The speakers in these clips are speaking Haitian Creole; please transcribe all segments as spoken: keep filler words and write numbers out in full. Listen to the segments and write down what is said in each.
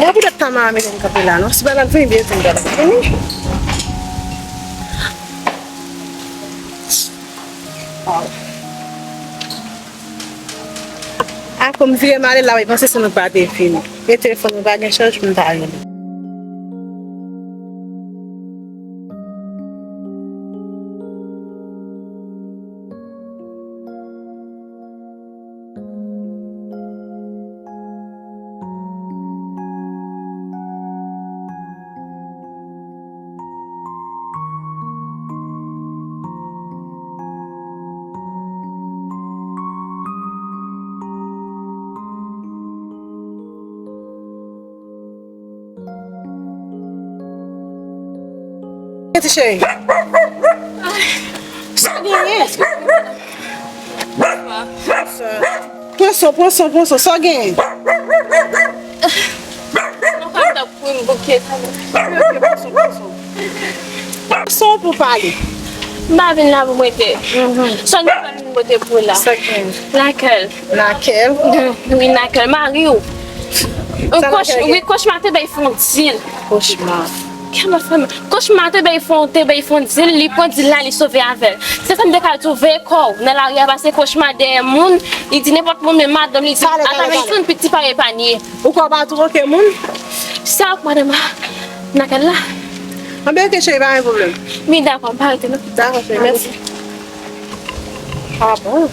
Yon poutèt tanman a mete m kanpe la non. Si bagay vini byen tou m pral vini. A, kòm vire m ale la, wi, panse se nou pa te fini. E telefòn mwen pa gen chaj pou m ta rele. Kèt cheri. Sa genyen? Pran swen, pran swen, pran swen, sa genyen? Mwen pa t ap pou m bouke. Ok, ok, pran swen, pran swen. Pran swen pou pale. M pa vin la pou m rete. Sa nou pral vin pote pou la? Sa genyen? Lakèl? Lakèl? Wi, lakèl. Mari w. Sa lakèl gen? Wi, kochma te bay fon dil. Kochma. Kè mwen fè mal. Kochma te bay fon, te bay fon dil, li pran dil la, li sove avè l. Se sa m te ka di w, veye kò w nan lari a, pase kochma dèyè moun, li di nenpòt moun, men madanm li di, ata men yon piti pa epanye. Ou kwè w pa twonpe moun? Sa ak madanm nan kay la. Anben, ok, cheri, pa gen pwoblèm. Wi, dakò, m pa rete non. Dakò, cheri, mèsi. A bon?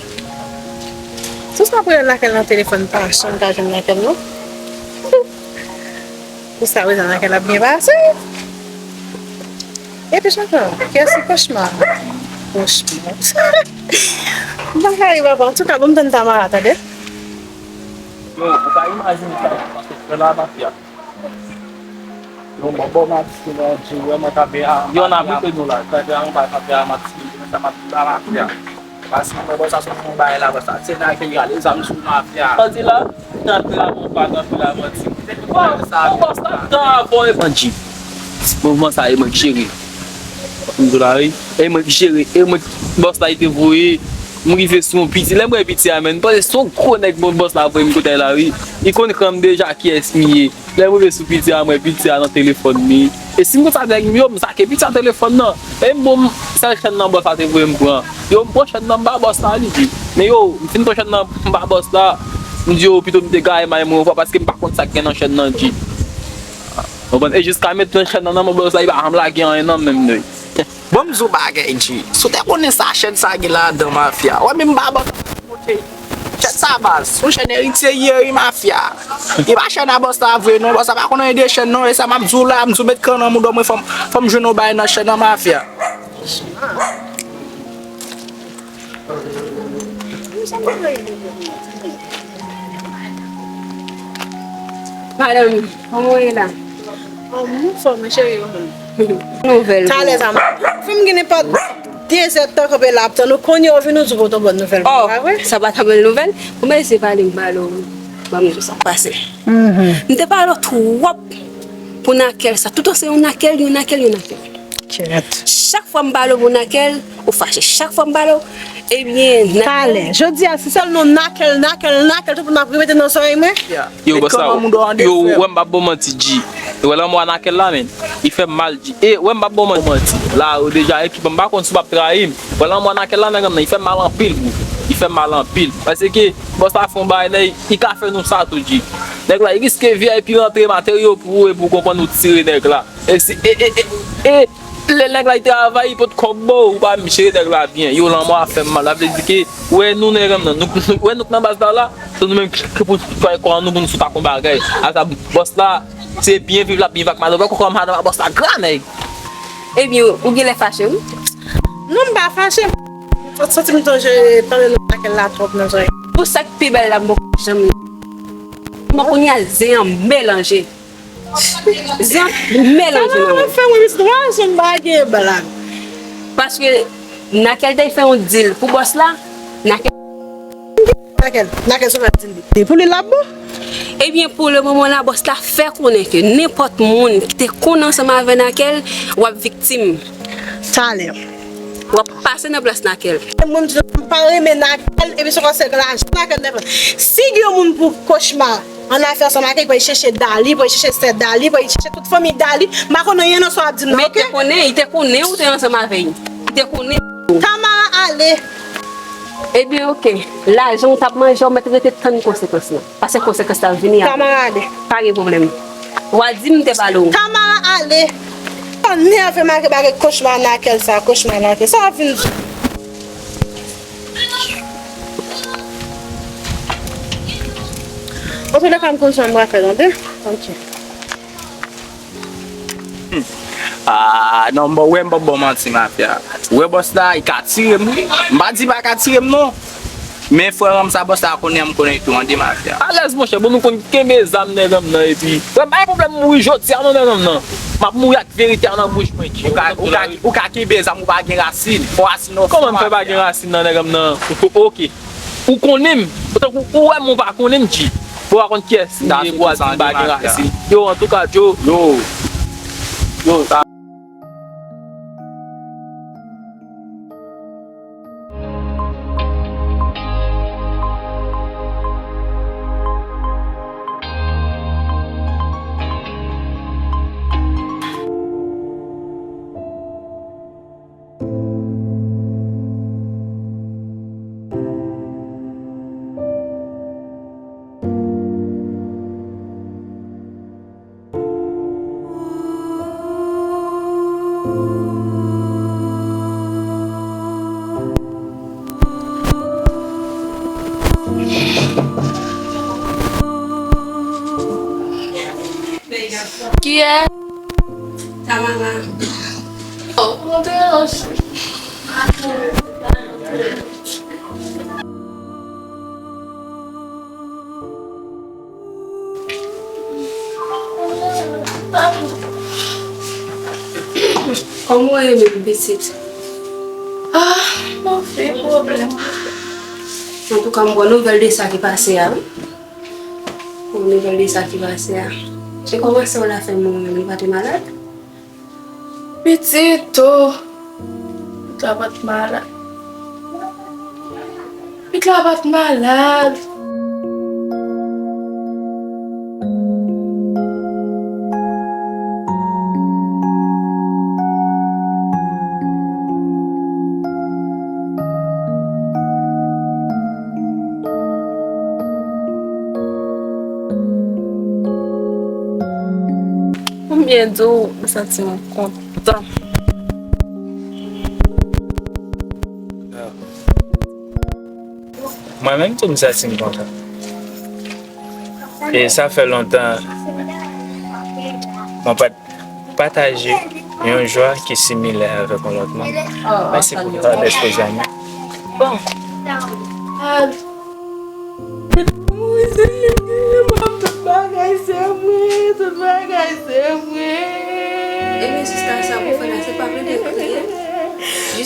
Sou sa pou rele lakay nan telefòn, pa janm ka jwenn lakay non. Pou sa, rezon lakay ap byen pase. Epi, chantan, kiyès ki kochma? Kochma. M pa ka ri, papa. Antouka, ban m tann Tamara, tande? Yo, ou ka imajine sa, sa, sa, la mafya. Yo, mwen bon, mwen di, mwen di, wè, mwen tape a, yo, n ap moute nou la, tape a, mwen pa tape a, mwen di, mwen sa, mwen di, la mafya. Paske mwen wè sa sot nan bagay la, wè sa. Se nèg ki rale zam sou mafya. Sa di la, nan travay pa nan travay. Bon, bon, sa travay. Bandji. Mouvman sa, e mwen ki jere. M di la, wi. E mwen ki jere. E mwen, bòs la, li te voye. M rive sou yon piti. Lè m wè piti a, men, m panse se yon gwo nèg, bon, bòs la voye m kote la, wi. Li konn kran m deja kiyès m ye. Lè m rive sou piti a, m wè piti a nan telefòn li. E si m konn sa nèg m yo, m sake piti a telefòn nan. E m bon, m, sèl chèn nan bòs la te voye m pran. Yo, m pran chèn nan, m ba bòs la, li di. Men yo, m fin pran chèn nan, m ba bòs la. M di yo, pito m te gaye may mwen yon fwa, paske m pa konn sa k gen nan chèn nan, di. Konprann? E jiska m met nan chèn nan, nan men bòs la, li pa janm lage anyen nan men m, non. Bon, m di w bagay, G. Si w te konnen sa chèn sa gen ladan, mafya. Wè, menm ba bòs la monte. Chèn sa, baz. Se yon chèn eritye, li ye, wi, mafya. Li pa chèn a bòs la vre, non. Bòs la pa konn anyen de chèn, non. E sa m ap di w la, m di w met kan nan mouda w, mwen, fò m, fò m jwenn yon bagay nan chèn nan, mafya. Madanm, kòman w ye la? Oh, m anfòm, wi, cheri. Nouvèl. Talè sa, m fè m gen nenpòt de zè tan kanpe la ap tann ou, kounye a w vin ou di w pote yon bòn nouvèl pou mwen, pa vre? Sa pa t yon bòn nouvèl. Kòman se pale m pale w, ban m di w sa k pase. M te pale w twòp pou Nakèl sa. Toutan se yon Nakèl, yon Nakèl, yon Nakèl. Kèt. Chak fwa m pale w pou Nakèl, ou fache. Chak fwa m pale w, ebyen, Nakèl. Talè. Jodi a, se sèl non Nakèl, Nakèl, Nakèl, tout moun ap repete nan zòrèy mwen. Yo, bòs la, yo, wè m p ap ba w manti, G. Wè lanmò a Nakèl la, menn. Li fè m mal, G. E, wè m p ap ba w manti. La, yo deja ekip, m pa konn si w p ap trayi m. Wè lanmò a Nakèl la, nèg nan, li fè m mal anpil, bro. Li fè m mal anpil. Paske, bòs la fè yon bagay, nèg, li ka fè nou sa tou, G. Nèg la, li riske V I P rantre materyo pou ou, epi w konprann ou tire nèg la. E si, e, e, e, e, lè nèg la travay, li pot kòb ba w, ou pa menm jere nèg la byen. Yo, lanmò a fè m mal. Sa vle di ke, wè nou nèg nan, nou, nou, wè nou k nan baz la la, se nou menm ki, ki pou fè kò an nou pou nou sot ak yon bagay. Asa bòs la, se byen viv l ap byen viv ak madanm. Wè kòman madanm a bòs la gra nèg. Ebyen, ou genlè fache, wi. Non, m pa fache. M santi m tonje tande non Nakèl la twòp nan zòrèy. Pou sa k pi bèl la, m poko janm. Mwen kounye a, zen an melanje. Zen melanje nan men. Sa fè mwen pitit, wè, si m pa gen blag. Paske Nakèl te fè yon dil pou bòs la. Nakèl. Nakèl, Nakèl, sa w fè dil li? Li pou li l ap bon. Ebyen, pou le moman la, bòs la fè konnen ke nenpòt moun ki te konn ansanm avè Nakèl, w ap viktim. Talè. W ap pase nan plas Nakèl. Mwen, m di nou, m pa renmen Nakèl, epi se kòm se lajan Nakèl te pran. Si gen yon moun pou kochma, an afè ansanm ak li, pou al chèche Dali, pou al chèche sè Dali, pou al chèche tout fanmi Dali. M pa konn anyen nan sa w ap di m nan, oke? Men li te konnen, li te konnen ou te ansanm avè l. Li te konnen. Tamara ale. Ebyen, oke. Lajan w t ap manje, w mèt rete tann konsekans lan. Paske konsekans lan vini apre. Tamara ale. Pa gen pwoblèm. W a di m te pale w. Tamara ale. Sa nève m ak bagay kochma Nakèl sa, kochma Nakèl. Sa w ap vin di? Antoulèka, m konn sa m pral fè, tande? Ok. Ah, non, bon, wè, m p ap ba w manti, mafya. Wè, bòs la, li ka tire m, wi. M pa di li pa ka tire m, non. Men frè m sa, bòs la konnen, m konnen tou, tande, mafya. Alèz, monchè, bon, nou konn kenbe zam nèg an m nan, epi. Frè m, pa gen pwoblèm, m mouri jodi a, non, nèg an m nan. M ap mouri ak verite a nan bouch mwen, G. Ou ka, ou ka, ou ka kenbe zam, ou pa gen rasin. Fò rasin nan. Kòman m fè pa gen rasin nan, nèg an m nan? Ok. Ou konnen m. Tankou ou wè m, ou pa konnen m, G. Ou pa konn kiyès m ye pou w al di m pa gen rasin. Yo, antouka, Joe. Yo. Yo, sa. Kiyès? Tamara. Oh, mon Dieu. Kòman w ye menm, pitit? Ah, m anfin pwoblèm. Antouka, m pran nouvèl de sa ki pase a, wi. Pran nouvèl de sa ki pase a. Se kòman sè w la fè mouri menm, li pa te malad? Pitit, oh. Pitit la pa t malad. Pitit la pa t malad. Pou m byen di w, m santi m kontan. Mwen menm tou, m santi m kontan. E sa fè lontan mwen pa t pataje yon jwa ki similè avèk yon lòt moun. Mèsi pou tandès ou, zanmi. Bon. Mwen se li ki gen m ap tout bagay, se mwen.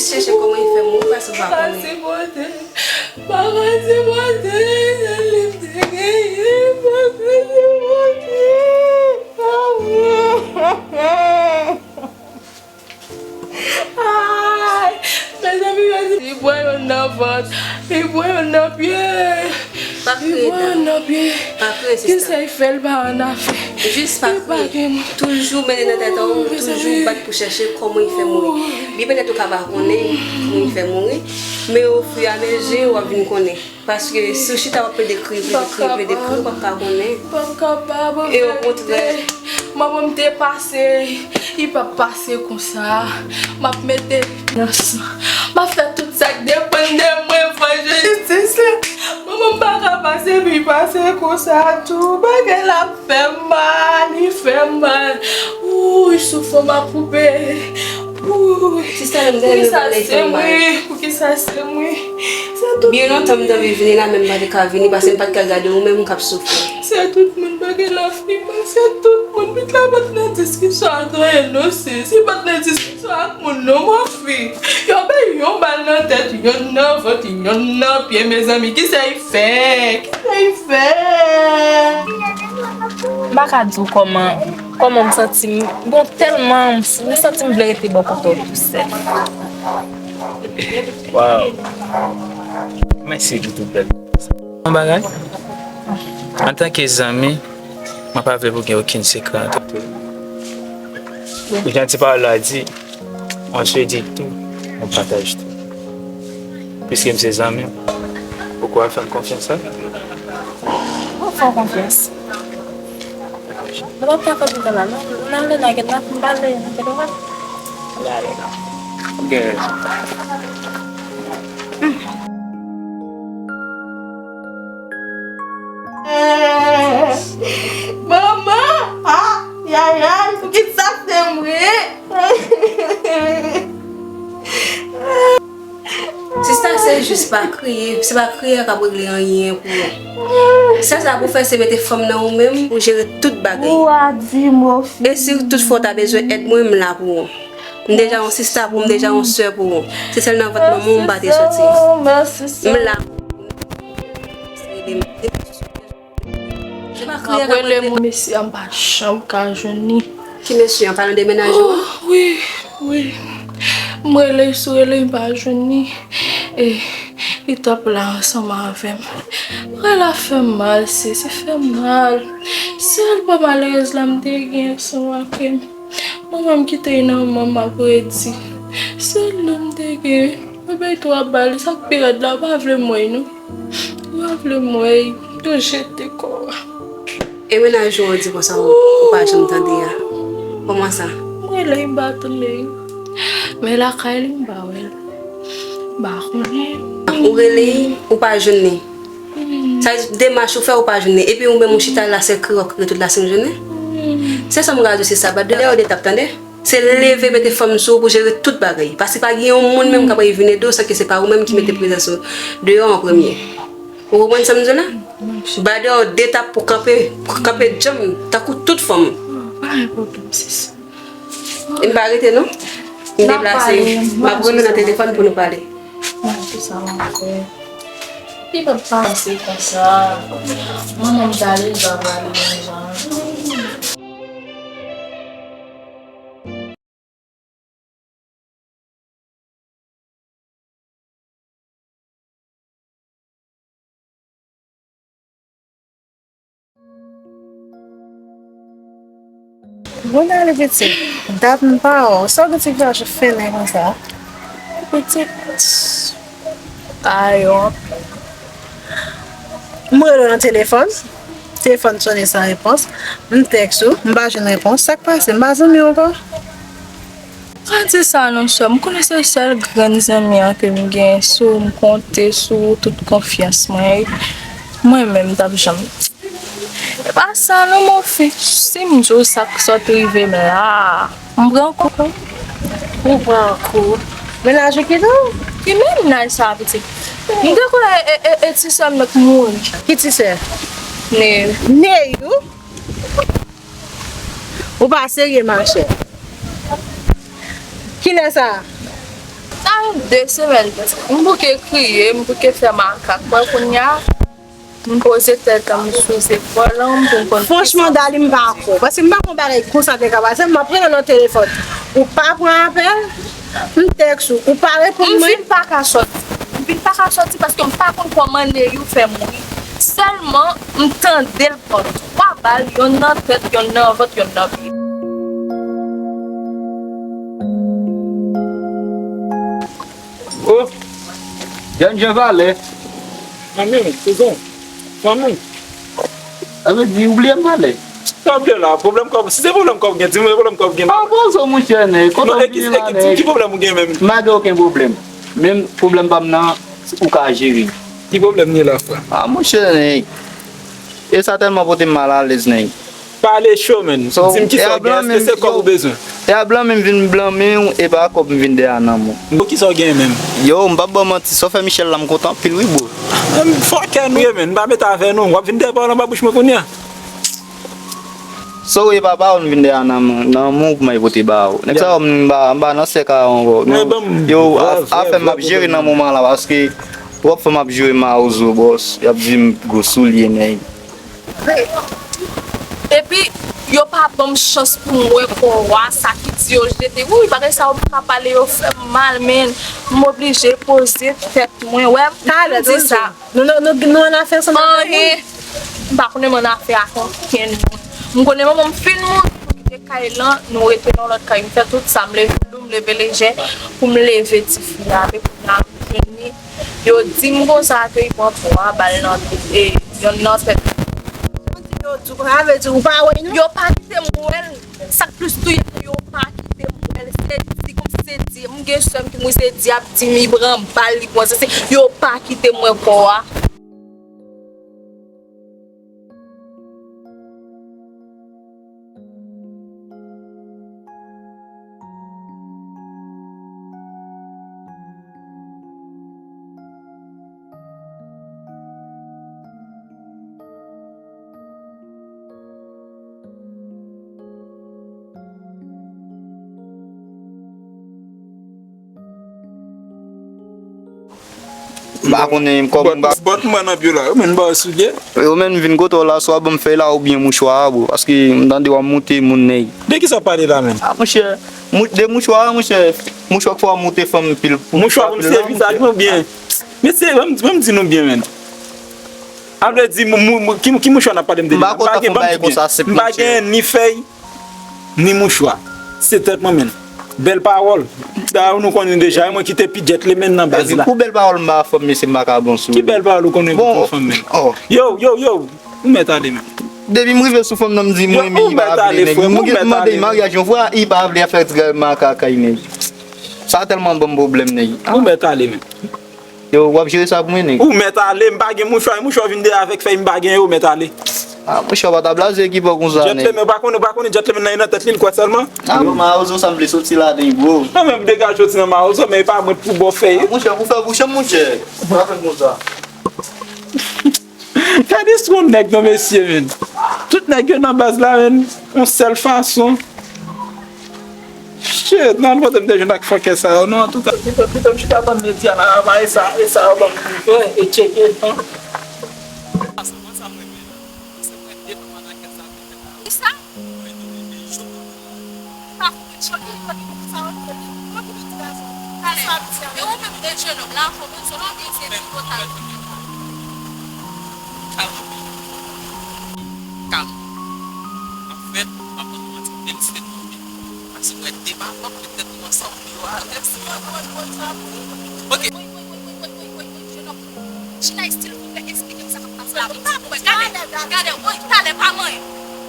Chèche kòman li fè mouri, paske ou pa konnen. Sipote, pa ka sipote, li m te genyen, pa ka sipote. Ay, mezanmi, mezanmi, li pran youn nan vant, li pran youn nan pye, li pran youn nan pye. Pa kriye, sista. Kisa l fè l pa annafè? Jis pa kriye. Toujou mennen nan tèt ou, toujou bat pou chèche kòman li fè mouri. Li petèt ou ka pa konnen kòman li fè mouri, men ofiramezi w ap vin konnen. Paske si w chita w ap plede kriye, plede kriye, plede kriye, w p ap ka konnen. M p ap kapab. E okontrè, manman m te pase, li p ap pase konsa. M ap mete nan san. M ap fè tout sa k depann de mwen, fò jistis la. Manman m pa ka pase, pi pase konsa tou. Bagay la ap fè m mal, li fè m mal. Wouy, soufri m ap koupe. Wouy. Sista, m tande nou pale fè m mal. Poukisa se mwen? Byen lontan m t anvi vini la, men m pa t ka vini, paske m pa t ka gade ou menm k ap soufri. Se tout moun bagay la fè mal, se tout moun. Pitit la pa t nan diskisyon ak anyen non, sis. Li pa t nan diskisyon ak moun non, mon fi. Yo bay yon bal nan tèt, yonn nan vant, yonn nan pye, mezanmi, kisa l fè? Kisa l fè? M pa ka di w kòman, kòman m santi m. Bon, tèlman m, m santi m vle rete bò kote w tousèl. Waw. Mèsi pou tout bèl. Yon bagay, antanke zanmi, mwen pa vle pou gen okenn sekrè ant nou. Jan ti pawòl la di, on se di tou, on pataje tou. Piske m se zanmi w, ou kwè w fè m konfyans la? Mwen fè w konfyans. Nou p ap ka fè pita la, non. Nou ale nan gen nan pou m pale nan telefòn. Nou ale non. Ok. Manman! Ay, ay, ay, poukisa se mwen? Sista, se jis pa kriye. Se pa kriye k ap regle anyen pou ou. Sèl sa pou fè, se mete fòm nan ou menm pou jere tout bagay. Ou a di mo fi. E si toutfwa w ta bezwen èd mwen, m la pou ou. M deja yon sista pou ou, m deja yon sè pou ou. Se sèl nan vant manman w m pa te soti. M la pou ou. Se pa kriye k ap regle. Mesye a, m pa janm ka jwenn li. Ki mesye an? Palan de mennaj ou an? Oh, wi, wi. M rele, sou rele, m pa jwenn li. E li t ap la ansanm avè m. Bagay la fè m mal, sis, li fè m mal. Sèl pa malerèz la m te gen ansanm avè m. Manman m kite li nan men m, m ap redi. Sèl li m te gen. Bebe tou ap ba li, sa k pi rèd la, ou pa vle m wè l non. Ou pa vle m wè l, yo jete kò a. E mennaj ou an di konsa, ou, ou pa janm tande a? Kòman sa? M rele l, m pa tande l. Men lakay li, m pa wè l. M pa konnen. Ou rele l, ou pa jwenn li. Sa vle di demach ou fè, ou pa jwenn li. Epi ou menm ou chita la, se kriye w ap kriye tout la sen jounen. Se sa m ka di w, se sa. Bat deyò de tap, tande? Se leve mete fòm sou ou pou jere tout bagay. Paske pa gen yon moun menm k ap rive vin ede w san ke se pa ou menm ki mete prezans ou deyò an premye. Ou konprann sa m di w la? Ba deyò de tap pou kanpe, pou kanpe djanm, tankou tout fanm. Pa gen pwoblèm, sis. M pa rete non. M deplase. M ap rele w nan telefòn pou nou pale. Mwen, kisa m ap fè? Li p ap panse konsa. Manman m ta ale, li pa prale menm jan. Bon, ale pitit, dat m pa wè w. Sa w gen ti vizaj fennen konsa? Pitit, pa yo. M rele w nan telefòn, telefòn sonnen san repons. M tèks ou, m pa jwenn repons. Sa k pase? M pa zanmi w ankò? Pa di sa non, sè m. M konnen se sèl grenn zanmi an ke m gen sou, m konte sou tout konfyans mwen. Mwen menm, m t ap janm. E pa sa non, mon fi. Si m di w sa k sot rive m la, m pran kou. Ou pran kou? Mennaj ou kite w? Ki mennaj sa, pitit? M te kwè e, e, e, e ti sè m nan k mouri. Ki ti sè? Neyou. Neyou? Ou pa serye, machè. Kilè sa? Sa fè de semèn prèske. M bouke kriye, m bouke fè makak. Mwen kounye a, m poze tèt an m sou zepòl an m pou m konn. Franchman, Dali, m pa kwè. Paske m pa konn bagay konsa te ka pase. M ap rele nan telefòn. Ou pa pran apèl, m tèks ou, ou pa reponn mwen. M fin pa ka sòti. M fin pa ka sòti paske m pa konn kòman Neyou fè mouri. Sèlman, m tande l pran twa bal, yonn nan tèt, yonn nan vant, yonn nan pye. Oh, John Jean Valè. Fanmi, Tizon. Fanmi. Sa vle di, ou bliye m Valè? Sa bliye la, pwoblèm kòb, si se pwoblèm kòb gen, di mwen pwoblèm kòb gen. Ah, bon, so, monchè, nèg, kote w vini la, nèg? Ki pwoblèm ou gen menm? M pa gen okenn pwoblèm. Menm pwoblèm pa m nan, ou ka jere. Ki pwoblèm ni la, frè? Ah, monchè, nèg. E sa tèlman pote m malalèz, nèg. Pale cho, menn. Di m kisa w gen, èske se kòb ou bezwen? E a blan menm vin blanmen w, e pa kòb m vin dèyè a nan men w. Bon, kisa w gen menm? Yo, m p ap ba w manti, sa w fè Michel la, m kontan anpil wi, bro. Fòkè nou ye, menn, m pa mete avè nou, w ap vin dèyè pawòl anba bouch mwen kounye a. Sa w ye pa pawòl m vin dèyè a nan men w, nan men w pou m al pote ba w. Nèg sa yo, m pa, m pa nan sèk a yo ankò. Yo, afè m ap jere nan moman la, paske twòp fwa m ap jere mawozo, bòs, y ap di m gwo soulye, nèg. Epi, yo pa ban m chans pou m wè kò a, sa ki di yo jete. Wi, bagay sa yo m pa ka pale, yo fè m mal, men m oblije poze tèt mwen. Wè, m di sa. Nou, nou, nou, nou annafè ansanm avèk moun? Anyen. M pa konnen m annafè ak okenn moun. M konnen manman m fin mouri, nou kite kay lan, nou rete nan lòt kay. M fè tout sa, m leve dou, m leve lejè pou m leve tifi a. Men kounye a, m jwenn li. Yo di m konsa ke li pran twa bal nan, e, yonn nan tèt. Yo di w pa vle di ou pa wè nou? Yo pa kite m wè l. Sa k plis touye m, yo pa kite m wè l. Se di kòmsi se di. M gen sè m ki mouri, se di ap di m li pran bal, li pran sesi. Yo pa kite m wè kò a. M pa konnen kòb m pa. Bòt m wè nan pye w la, yo menm ba w soulye. Yo menm vin kote w la, swa ban m fèy la oubyen mouchwa a, bro. Paske m tande w ap moute moun nèg. De kisa w pale la menm? Ah, monchè, mou-, de mouchwa a, monchè. Mouchwa k fè w ap moute fanm pil. Mouchwa pou m sere vizaj mwen byen. Mesye, ban m, ban m di nou byen, menn. A vle di, mou-, mou-, mou-, ki, ki mouchwa n ap pale m de li la? M pa gen, ban m di byen. M pa gen ni fèy, ni mouchwa. Se tèt mwen menm. Bèl pawòl. Dayè, nou konnen deja, e mwen ki te pi gentleman nan baz la. Pou bèl pawòl, m pa fanm, mesye, m pa ka bon sou li. Ki bèl pawòl ou konnen pou fanm menm? Yo, yo, yo, ou mèt ale menm. Depi m rive sou fanm nan, m di, mwen, men li pa vle nèg. Mwen gen mande maryaj yon fwa, li pa vle, ap fè ti gade makakay nèg. Sa tèlman ban m pwoblèm, nèg. Ou mèt ale menm. Yo, w ap jere sa pou mwen, nèg? Ou mèt ale, m pa gen mouchwa, e mouchwa w vin de avèk fèy m pa gen yo, mèt ale. Ah, monchè, w pa ta blaze ki pa w konsa, nèg. Gentleman, ou pa konnen, ou pa konnen gentleman nan, nan tèt li, l kwè sèlman. Ah, bon, mawozo sa m vle soti ladan, bro. Non, men m degaje w ti nan mawozo, men e pa mwen pou ba w fèy. Ah, monchè, ou fè bouch an, monchè. Ou pa fè konsa. Gade sou yon nèg non, mesye, menn. Tout nèg yo nan baz la, menn, yon sèl fason. Shit, non, nou pa t ap bezwen ak fòkè sa yo, non, antouka. Pito, pito m chita tann medya la, e sa, e sa yo ban m pou fè, e tcheke, non. Sa mwen sa mwen menm. Sa mwen devan matakèt sa. Kisa? Mwen nou rete jou. Pa kouri tcheke, kote ki sa yo, kote ki ti gason. Talè. E ou menm de jenòm la, fò mwen sou lòt, se li total. Kalm. Kalm. Anfèt, m ap ban nou manti, menm si se tonbe. Paske mwen te pa pran petèt nou ansanm pou yo alèz. Ok. Woy, woy, woy, woy, woy, woy, woy, woy, jenòm. Chinay, silvouplè, eksplike m sa k ap pase la. M pa konprann. Gade, gade, woy, talè pa manyen.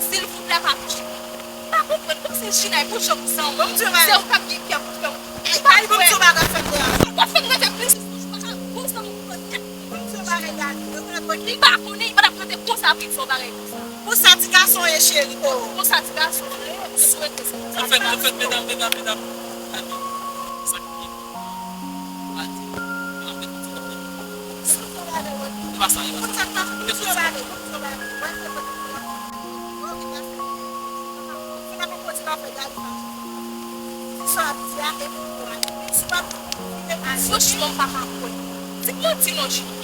Silvouplè, pa touche m. M pa konprann. Bon, se Chinay, pou jan m sanble. Se ou k ap gen kè pou fè m. M pa kwè. Ou pa fè m rete plis. Ou pa ka bon sa m pran nèt. M pa konnen, li pa t ap rete konsa vit fè yon bagay konsa. Konsa ti gason ye, cheri, oh. Konsa ti gason ye, m swete se konsa. Anfèt, anfèt, medam, medam, medam, gade, sa k gen, gade, anfèt, ti gason. E pa sa, e pa sa. Konsa ti gason. Sa ap di a, e pou w ale. Si w ap di, Franchman, m pa ka kwè. Di m manti non, Jimmy.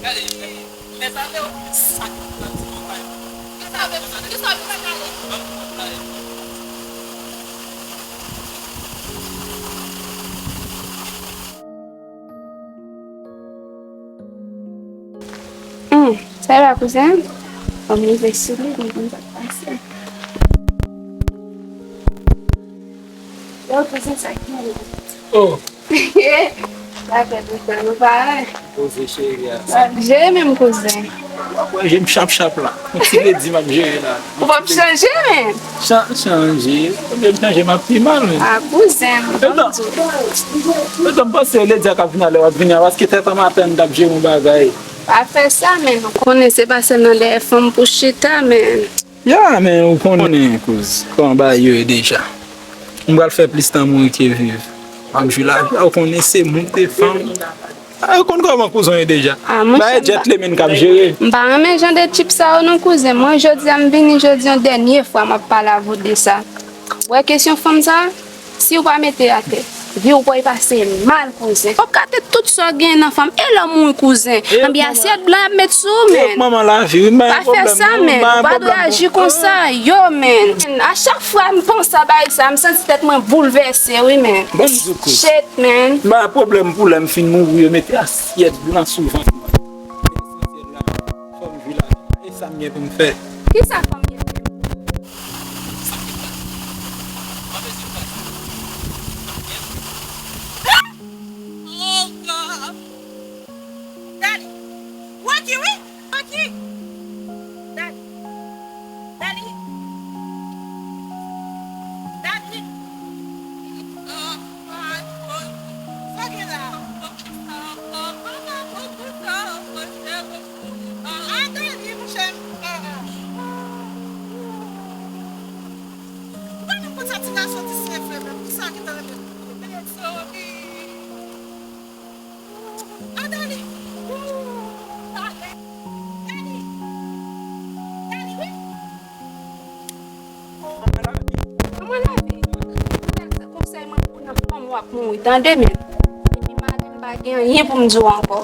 Gade, mezanmi, sa ki pral di nou bay. Kisa vle, kisa vle pale? Hmm, sa va, kouzen? Ban m rive sou li, li konn sa k pase. Yo, kouzen, sa k gen la? Oh. Sa fè lontan nou pa wè. Poze cheri a. M ap jere menm, kouzen. W ap wè je m chap chap la. Yon ti kredi m ap jere la. Ou p ap chanje, men. Chan-, chanje. Oubyen m chanje, m ap pi mal, men. A, kouzen, m pa m di w. Menm tan m panse ledi a k ap vin a lè w ap vini a, paske tèt an maten m t ap jere yon bagay. Pa fè sa, men. Ou konnen se pa sèl nan dèyè fanm pou chita, men. Ya, men ou konnen, kouz, kòman bagay yo ye deja. M pral fè plis tan mouri ke viv. M ap jwi lavi a, ou konnen se moute fanm. A, ou konn kòman kouzon ye deja. A, monchè, bagay m pa, gentleman k ap jere. M pa renmen jan de tip sa yo non, kouzen. Mwen, jodi a, m vini, jodi, yon dènye fwa, m ap pale avè w de sa. Ou wè kesyon fanm sa? Si w pa mete atè, vi w pral pase mal, kouzen. Fòk w gate tout sa w gen nan fanm. E lè w mouri, kouzen? Anben asyèt blan y ap met sou ou, men. Manman lavi, wi, m pa gen pwoblèm non, m pa gen pwoblèm. Pa fè sa, men. Ou pa dwe aji konsa, yo, men. A chak fwa m panse a bagay sa, m santi tèt mwen boulvèse, wi, men. Ban m di w, kouz. Shit, men. M pa gen pwoblèm pou lè m fin mouri, yo mete asyèt blan sou vant mwen. Fò m jwi lavi a. E sa m gen pou m fè. Kisa fò m gen pou m fè? Oh God! Daddy! Rocky, wi! Rocky! Daddy! Daddy! Daddy! Sa gen la? Atè li, monchè. Ou pa menm konn sa ti gason di se vre menm. Kisa ki ta rete? Atè li. Atè li. Atè li, wi. Manman lavi. Manman lavi. Kounye a se konsèy mwen pou nan fanm w ap mouri, tande, men. Epi maten m pa gen anyen pou m di w ankò.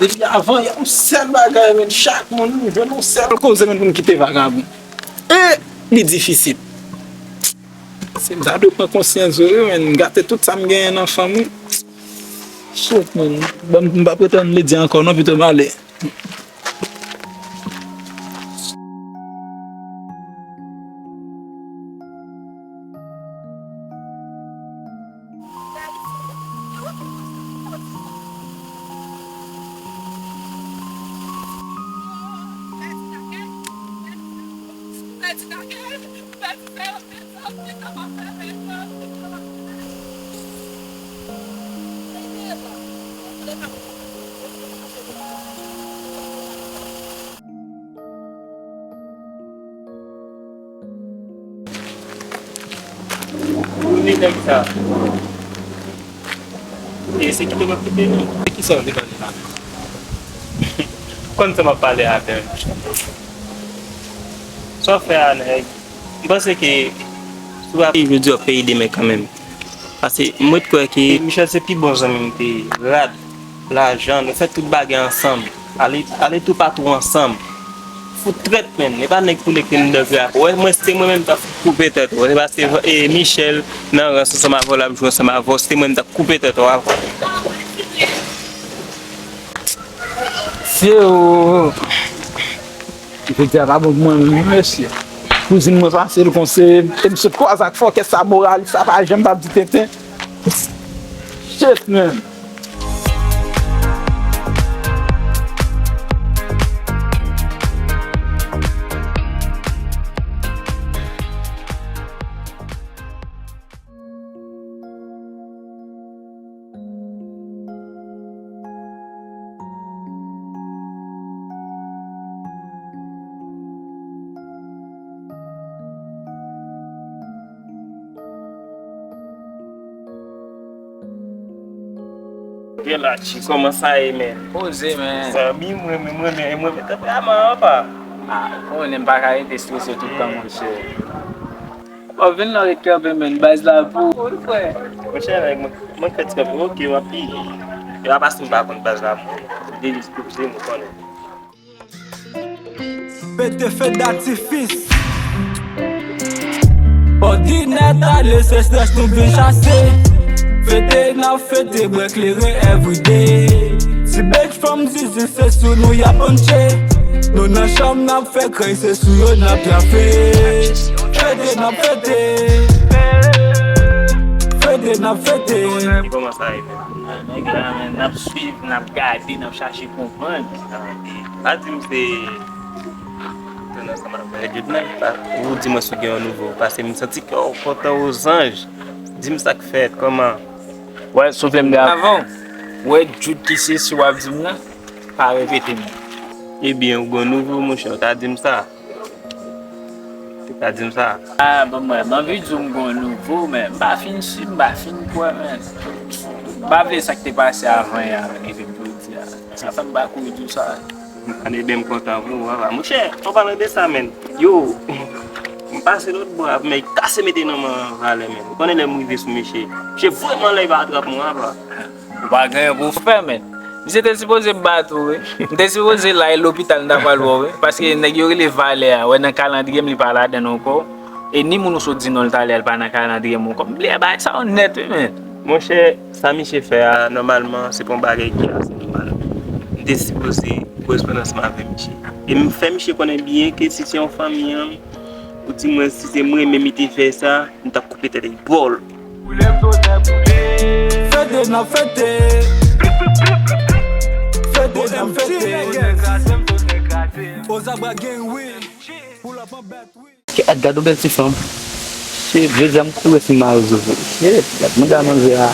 Depi avan yè, yon sèl bagay, men, chak moun jwenn yon sèl koze, men, pou n kite vagabon. E li difisil. Se m ta dwe pran konsyans, wi, men, gate tout sa m genyen nan fanm, wi. Shit, men. Bon, m p ap rete ann ledi ankò, non, pito m ale. Ou ni nèg sa. E se kite w ap kite nou. E kisa w te pale la? Konn sa m ap pale avè w. Sa w fè a, nèg? M panse ke si w ap jodi a, w ap peye demen kanmenm. Paske m ret kwè ke Michel se pi bon zanmi m te ye. Rad, lajan, nou fè tout bagay ansanm. Ale, ale toupatou ansanm. Fout trèt, menm. E pa nèg pou nèg te nan dèyè a. Wè, mwen, se mwen menm ta fout koupe tèt ou. Se paske, e, Michel nan rans ansanm avè w, l ap jwe ansanm avè w. Se mwen menm ta koupe tèt ou avan. Fye ou. Jodi a pa bon pou mwen menm, wi, mesye. Kouzin mwen pase l konse, e m sot kwaze ak fòkè sa, moralis sa pa janm p ap di tenten. Shit, man. Gen la, Chi, kòman sa ye, men? Poze, men. Zanmi, mwen, mwen, mwen, mwen, mwen, tanperaman an, pa. Ah, ou konnen m pa ka rete strese tout tan, monchè. Ò, vin la ret kanpe, men baz la pou ou, frè. Monchè, nèg, mwen, mwen fè ti kanpe, oke, w ap peye. E pa paske m pa konn baz la, mwen, m te jis poze, mwen konnen. Pete fè datifis. Òdinatè, lese strès nou vin chase. Fete n ap fete, bwè kleren everyday. Ti bèj fanm zizi, se sou nou y ap panche. Nou nan chanm n ap fè krèy, se sou yo n ap trape. Fete n ap fete. Fete n ap fete. E kòman sa ye, menm? Nèg la, men, n ap swiv, n ap gade, n ap chache konprann. Pa di m se tounen ansanm avè Jude, men pa, ou di mwen si w gen yon nouvo, paske m santi kè w kontan ozanj. Di m sa k fèt, kòman? Wè, soufle m de avan w. Wè, Jude ki se si w ap di m nan, pa repete m. Ebyen, ou gen nouvo, monchè, ou ta di m sa. Ou ta di m sa. Ah, bon, mwen, m anvi di w m gen nouvo, men m pa fin si, m pa fin kwè, men. M pa vle sa k te pase avan yè a rive m jodi a. Sa fè m pa kouri di w sa. Ann, ebyen, m kontan pou ou, papa. Monchè, an palan de sa, men. Yo, m pase lòt bò a, men kase mete nan men valè, men. Ou konnen lè m rive sou misye. Misye voye m anlè, li pa trap mwen, papa. Ou pa gen anyen pou w fè, men. Misye te sipoze bat ou, wi. M te sipoze la e lopital m ta pral wè w, wi. Paske nèg yo rele valè a, wè nan kalandriye m li pa ladann ankò. E ni moun ou sot di non l talè a, li pa nan kalandriye m ankò. M bliye bagay sa yo nèt, wi, men. Monchè, sa misye fè a, nòmalman, se pa yon bagay ki ase nòmal. M te sipoze korespondans m avè misye. E m fè misye konnen byen ke si se yon fanmi an, ou di mwen si se mwen menm li te fè sa, m t ap koupe tèt li bòl. Fete n ap fete. Fete n ap fete. Ozabra gang, wi. Pull up an bèt, wi. Kèt, gad yon bèl ti fanm. Shit, jodi a m kouri si mayo zo. Shit, gad manda manzè a.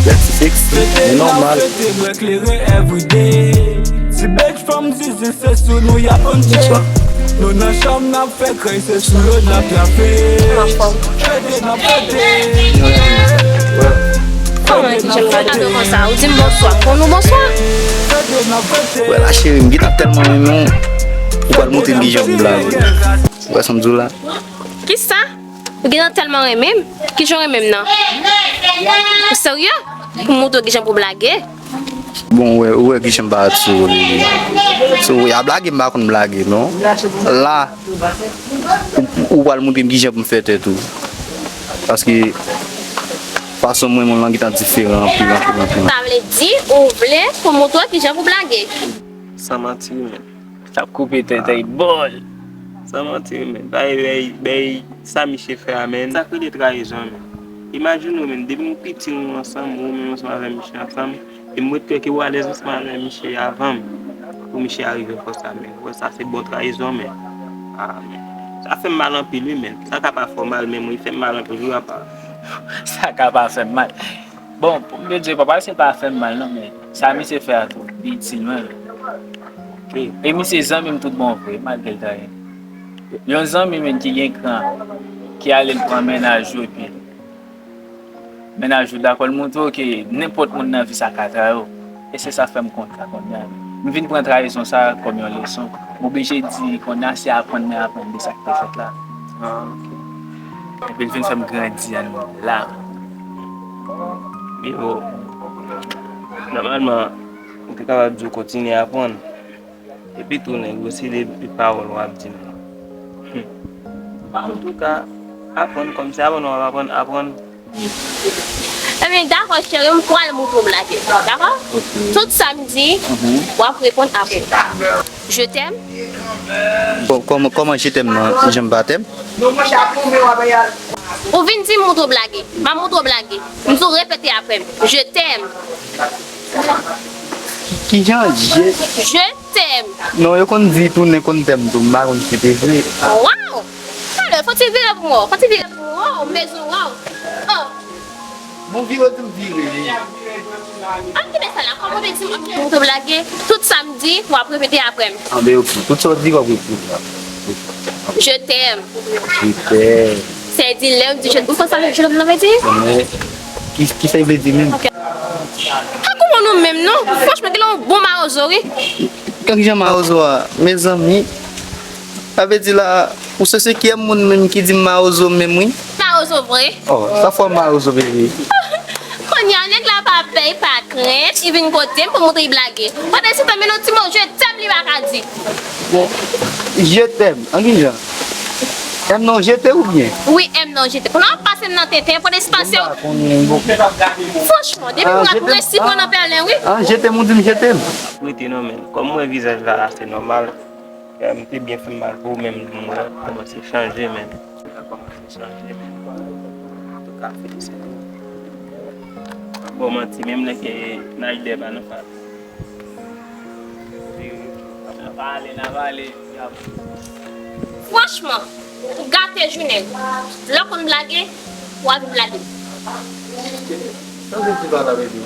Bèl ti sèks, e nòmal. Ti bèj fanm zizi, se sou nou y ap panche. Nou nan chanm n ap fè krèy, se sou yo n ap trape. Fete n ap fete. Kòman ki jan m gade w konsa? Ou di m bonswa, m konn ou bonswa. Wè la cheri, m gentan tèlman renmen w. Ou pral montre m kijan pou blage. Ou wè sa m di w la? Kisa? Ou gentan tèlman renmen m? Kijan w renmen m nan? Ou serye? Pou m montre w kijan pou blage? Bon, ou wè, ou wè kijan m pa sou li. So, wi, a blage, m pa konn blage, non. La, ou, ou pral montre m kijan pou m fè tèt ou. Paske fason mwen, mwen lan gentan diferan anpil, anpil, anpil. Sa vle di, ou vle pou m montre w kijan pou blage? San manti, men. T ap koupe tèt, ey, bòl. San manti, men. Bay, bay, bay, sa misye fè a, men. Sa k rele trayizon, men. Imajine w, men, depi nou piti, nou ansanm, ou menm ansanm avè misye ansanm, e m ret kwè ke w alèz ansanm avè misye avan m, pou misye arive fè sa, men. Wè, sa se bon trayizon, men. Ah, men. Sa fè m mal anpil, wi, men. Sa ka pa fè w mal, men mwen, li fè m mal anpil, wi, apa. Sa ka pa fè m mal. Bon, pou m te di w, papa, se pa fè m mal, non, men sa misye fè a tou, li itil mwen. E misye zanmi m tout bon vre, malgre l ta ye. Yon zanmi, men, ki gen kran, ki ale l pran mennaj ou, epi mennaj ou dakò, l montre w ke nenpòt moun nan vi sa ka trayi w. E se sa fè m konn sa kounye a. M vin pran trayizon sa a kòm yon leson. M oblije di kounye a se aprann mwen aprann de sa k te fèt la. Ah, ok. Epi l vin fè m grandi anndan la. Men bon, nòmalman, m te kapab di w kontinye aprann. Epi tou, nèg, osi de pawòl w ap di m. Hmm. Antouka, aprann kòmsi aprann w ap aprann, aprann. Ebyen, dakò, cheri, m pral montre w blage. Dakò? Tout sa m di, w ap reponn apre. Je t'aime. Bon, kòman, kòman je t'aime nan? Je m pa t'aime. Ou vin di m montre w blage. M ap montre w blage. M di w repete apre m. Je t'aime. Ki, ki jan je? Je t'aime. Non, yo konn di tounen konn t'aime tou, m pa konn si te vre. Waw! Talè, fò ti vire pou mwen, fò ti vire pou mwen, m bezwen w. Oh. Bon, vire tou vire. An, ki bèl sa la, kòman w di m ap montre w blage, tout sa m di, w ap repete apre m. Anben, ok, tout sa w di, w ap repete. Je t'aime. Je t'aime. Sèdi lè m di je, ou konn sa je t'aime nan vle di? Men, ki, ki sa l vle di menm? Ok. Pa konprann ou menm non. Franchman, gen yon bon mawozo, wi. Kan kijan mawozo a? Mezanmi. Sa vle di la, Ou se senkyèm moun menm ki di m mawozo menm wi. Mawozo vre? Oh, sa fò mawozo bebe. Kounye a nèg la pa pè, pa krent, li vin kote m pou montre li blage. Pandan se tan, men yon ti mo je t'aime li pa ka di. Je t'aime, an ki jan? M nan jete oubyen? Wi, M nan jete. Kounye a w ap pase m nan tenten, pandan se tan se w. Franchman, depi m ap resi pran nan pèlen wi. An jete m ou di m jete m. Rete non men, kòm m wè vizaj la ase nòmal. M te byen fè m mal pou ou, men m wè w kòmanse chanje, men. Ou kòmanse chanje, men. Antouka, felisite w. Bon, manti, menm lè ke Naïdè pa nan faz. N ap ale, n ap ale. Franchman, ou gate jounen m. Lè w konn blage, w a vin blage m. Sa w vle di pa la, bebe?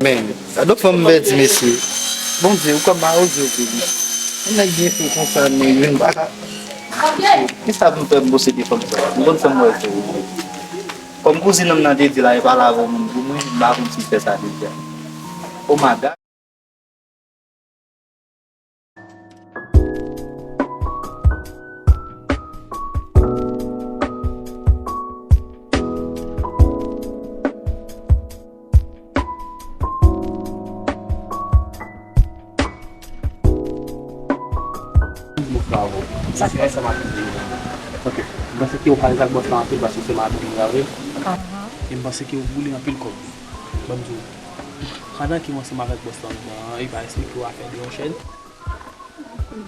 Men, gade yon fanm pèdi mesye. Bondye, ou kwè m pa oze w, bebe. Yon nèg byen fou konsa, men, men m pa ka. Kisa pou m fè m posede fanm sa? M konn sa m wè fè, bebe. Kòm kouzin an m nan te di la, e pale avè yon moun pou mwen, m pa konn si l fè sa deja. Oh my God. Ok. M panse ke ou alèz ak bòs la anpil paske se madanm li avè l. E m panse ke ou boule anpil kòb. Ban m di w, pandan ke w ansanm avèk bòs la anndan an, li pa eksplike w afè de yon chèn?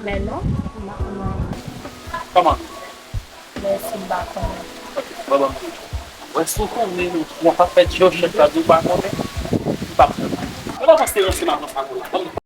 Men non, m pa konnen. Kòman? Mèsi, m pa konnen. Ok, bon, bon. Wè, si w konnen, w ap fè di yon chèn sa, di w pa konnen, m p ap fè mal. Mwen pa panse ranse m ap ranse ak ou la. Ban m